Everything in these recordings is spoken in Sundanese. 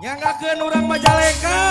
Nyanggakeun urang Majalengka.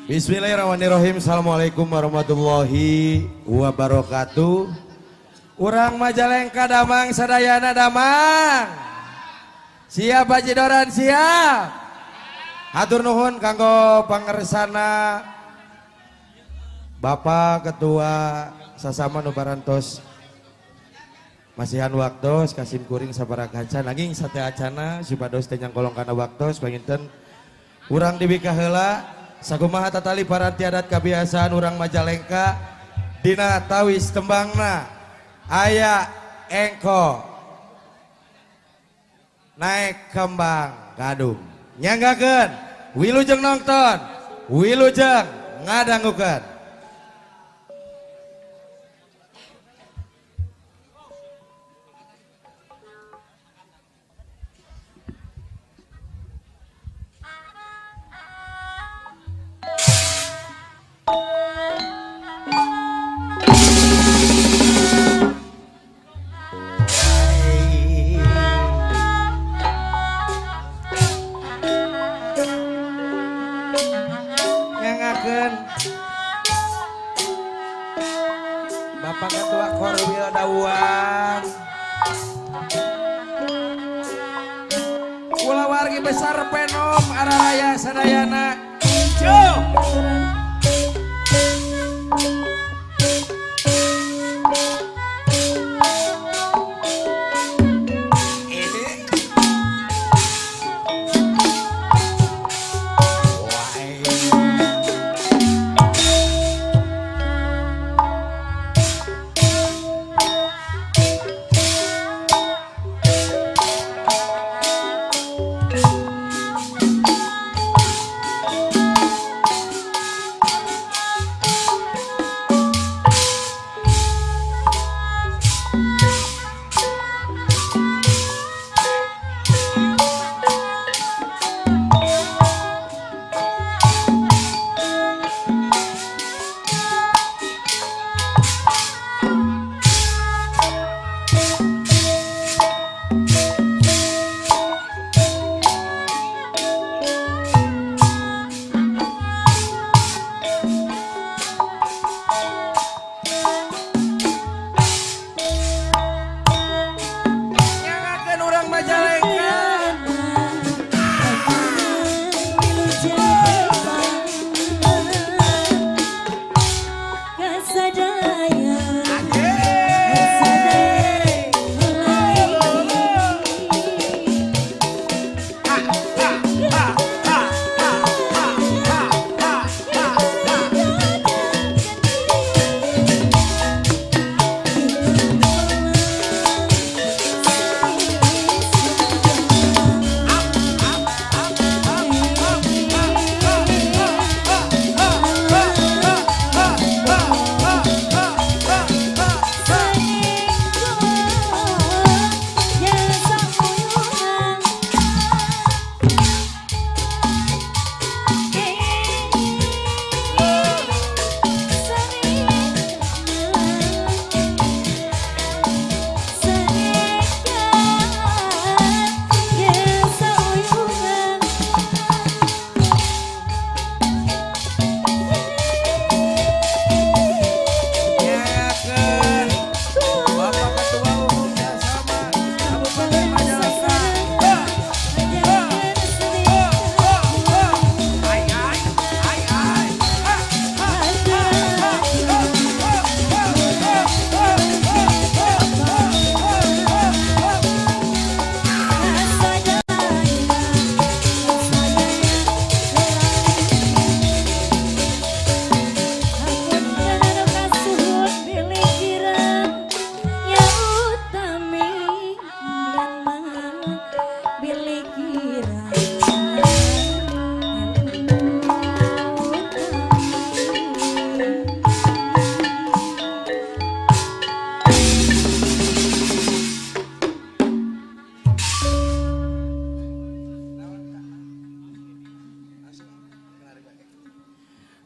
Bismillahirrahmanirrahim. Assalamualaikum warahmatullahi wabarakatuh. Urang Majalengka damang sadayana damang. Siap Bajidoran siap. Hatur nuhun kanggo pangersana Bapak Ketua sasama nu parantos masihan waktos kasim kuring sabaraha kaca nanging sate acana supados teu nyangkolong kana waktos panginten urang dibika heula. Sakumaha tatali paranti adat kebiasaan urang Majalengka dina tawis tembangna aya engko naik kembang gadung nyanggakeun wilujeng nonton wilujeng ngadangukeun. Bapak Ketua Korwil Dawang, kulawargi besar Penom Araraya Sadayana, Jom.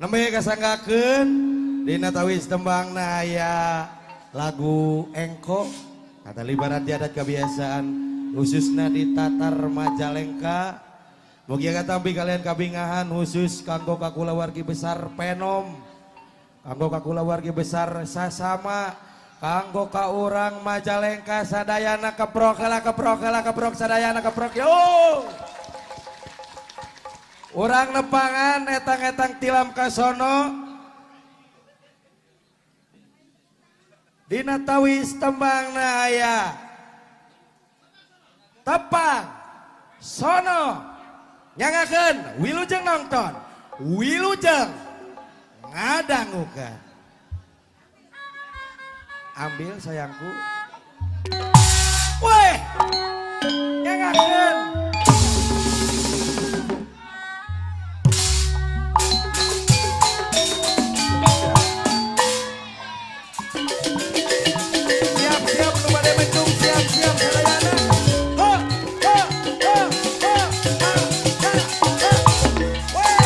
Nembe kasanggakeun dina tawis tembangna aya lagu Engko kata libaran adat kebiasaan khususna di Tatar Majalengka. Mugia katampi kalian kabingahan khusus kanggo kakulawargi besar Penom, kanggo kakulawargi besar Sasama, kanggo ka urang Majalengka sadayana keprok heula keprok heula keprok sadayana keprok yo. Urang nepangan etang-etang tilam kasono dina tawis tembangna aya tepang sono nyangakeun wilujeng nonton wilujeng ngadangukeun. Ambil sayangku. Weh, nyangakeun. Siap-siap nu bade mencung, siap-siap sadayana. Ho, ho, ho, ho, ha, ha, ha. Weh.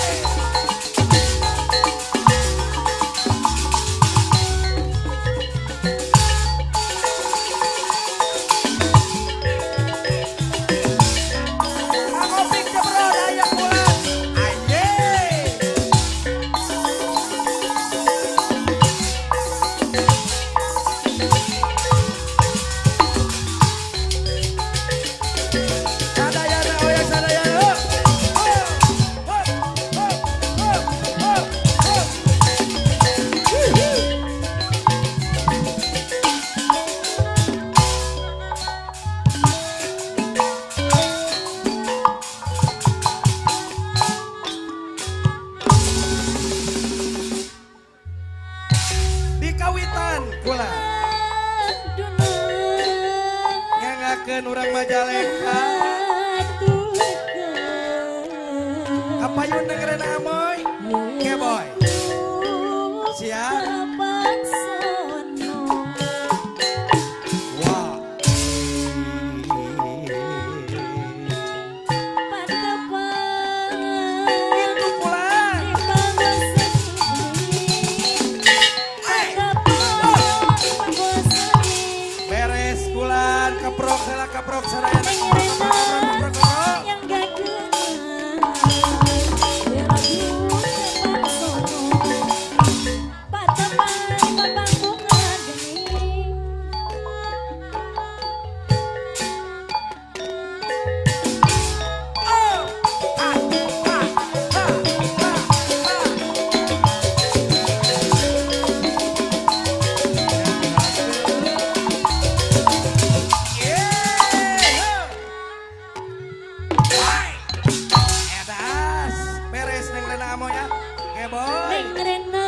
Angopik jebrot aya bulan. Aye. Sadayana oya sadayana. Ho, ho, ho, ho, ho, ho. Hihi. Di kawitan kula nyangakeun urang Majalengka. Kapayun dengerin amoy keboy. Siap. Wah. Itu pulang. Beres kulan keprok heula keprok sadayana keprok keprok keprok keprok. Oh, ha, ha, ha, ha, ha. Yeah. Hai. Edas, beres Neng Rena amoy ya. Keboy. Neng Rena.